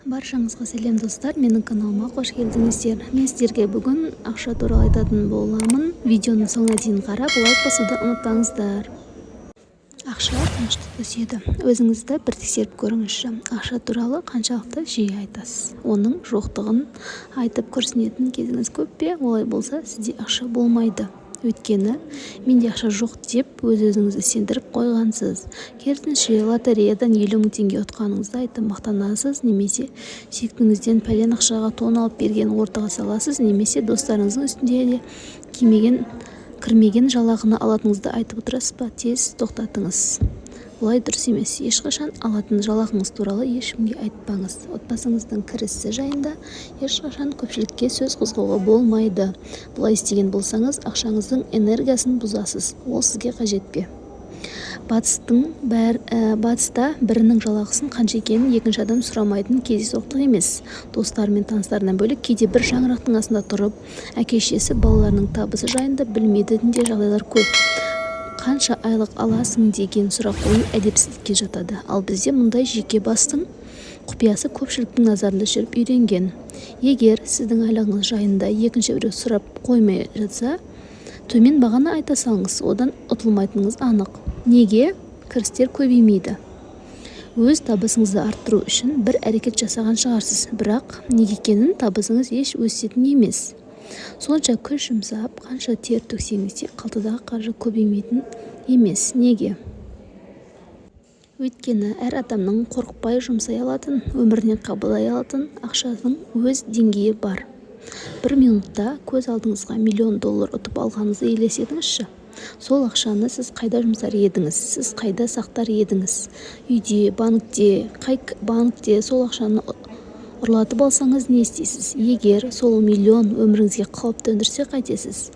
Баршаңызға сәлем, достар! Менің каналыма қош келдіңіздер! Мен сіздерге бүгін ақша туралы айтатын боламын. Видеоның соңына дейін қарап, лайк басуды ұмытпаңыздар. Ақша тыныштықты сүйеді. Өзіңізді бір тексеріп көріңізші: ақша туралы қаншалықты жиі айтасыз? Оның жоқтығын айтып күрсінетін кезіңіз көп пе? Олай болса, сізде ақша болмайды. Өйткені «менде ақша жоқ» деп өз-өзіңізді сендіріп қойғансыз. Керісінше, лотереядан 50 000 теңге ұтқаныңызды айтып мақтанасыз немесе сүйіктіңізден пәлен ақшаға тон алып бергенін ортаға саласыз немесе достарыңыздың үстінде де кимеген, кірмеген жалақыны алатыныңызды айтып отырасыз ба? Тез тоқтатыңыз, олай дұрыс емес. Ешқашан алатын жалақыңыз туралы ешкімге айтпаңыз. Отбасыңыздың кірісі жайында ешқашан көпшілікке сөз қозғауға болмайды. Бұлай істеген болсаңыз, ақшаңыздың энергиясын бұзасыз. Ол сізге қажет пе? Батыста бірінің жалақысының қанша екенін екінші адам сұрамайтын кездейсоқтық емес. Достары мен таныстарынан бөлек, кейде бір шаңырақтың астында тұрып, әке-шешесі балаларының табысы жайында білмейтін де жағдайлар көп. «Қанша айлық аласың?» деген сұрақ қою әдепсіздікке жатады. Ал бізде мұндай жеке бастың құпиясы көпшіліктің назарында жүріп үйренген. Егер сіздің айлығыңыз жайында екінші біреу сұрап қоймай жатса, төмен бағаны айта салыңыз, одан ұтылмайтыныңыз анық. Неге кірістер көбеймейді? Өз табысыңызды арттыру үшін бір әрекет жасаған шығарсыз, бірақ неге екенін табысыңыз еш өсетін емес. Сонша күш жұмсап, қанша тер төксеңіз де, қалтадағы қаржы көбеймейтін емес. Неге? Өйткені әр адамның қорықпай жұмсай алатын, өміріне қабылдай алатын ақшаның өз деңгейі бар. Бір минутта көз алдыңызға миллион доллар ұтып алғаныңызды елестетіңізші. Сол ақшаны сіз қайда жұмсар едіңіз? Сіз қайда сақтар едіңіз? Үйде, банкте? Қай банкте? Сол ақшаны ұрлатып алсаңыз, не істейсіз? Егер сол миллион өміріңізге қауіп төндірсе, қайтесіз?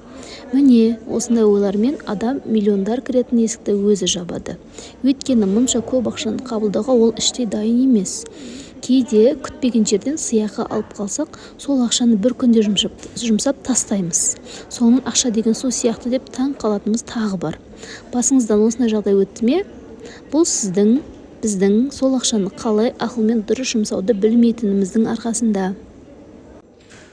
Міне, осындай ойлармен адам миллиондар кіретін есікті өзі жабады. Өйткені мұнша көп ақшаны қабылдауға ол іштей дайын емес. Кейде күтпеген жерден сыйақы алып қалсақ, сол ақшаны бір күнде жұмсап тастаймыз. Соңынан «ақша деген су сияқты» деп таң қалатынымыз тағы бар. Басыңыздан осындай жағдай өтті ме? Бұл сіздің, біздің сол ақшаны қалай ақылмен дұрыс жұмсауды білмейтініміздің арқасында.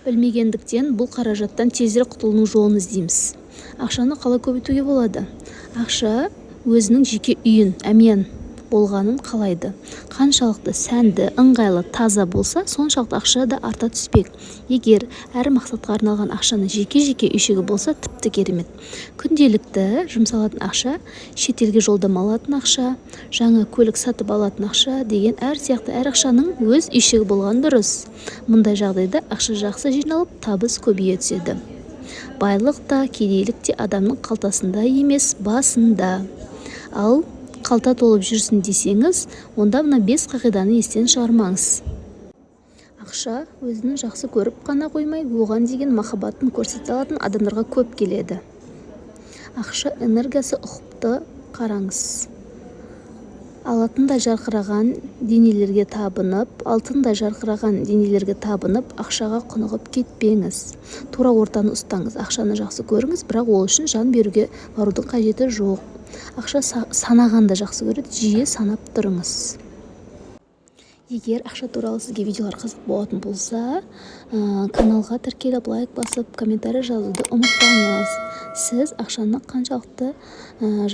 Білмегендіктен, бұл қаражаттан тезірек құтылудың жолын іздейміз. Ақшаны қалай көбейтуге болады? Ақша өзінің жеке үйін, әмиян болғанын қалайды. Қаншалықты сәнді, ыңғайлы, таза болса, соншалықты ақша да арта түспек. Егер әр мақсатқа арналған ақшаның жеке-жеке үйшігі болса, тіпті керемет. Күнделікті жұмсалатын ақша, шетелге жолдама алатын ақша, жаңа көлік сатып алатын ақша деген әр сияқты әр ақшаның өз үйшігі болғаны дұрыс. Мұндай жағдайда ақша жақсы жиналып, табыс көбейе түседі. Байлық та, кедейлік те адамның қалтасында емес, басында. Ал қалта толып жүрсін десеңіз, онда мына бес қағиданы естен шығармаңыз. Ақша өзін жақсы көріп қана қоймай, оған деген махаббатын көрсете алатын адамдарға көп келеді. Ақша энергиясы ұқыпты қараңыз. Алтындай жарқыраған денелерге табынып, ақшаға құнығып кетпеңіз. Тура ортаны ұстаңыз. Ақшаны жақсы көріңіз, бірақ ол үшін жан беруге барудың қажеті жоқ. Ақша санағанды жақсы көреді, жиі санап тұрыңыз. Егер ақша туралы сізге видеолар қызық болатын болса, каналға тіркеліп, лайк басып, комментарий жазуды ұмытпаңыз. Сіз ақшаны қаншалықты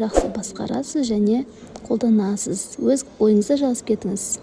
жақсы басқарасыз және қолданасыз? Өз ойыңызды жазып кетіңіз.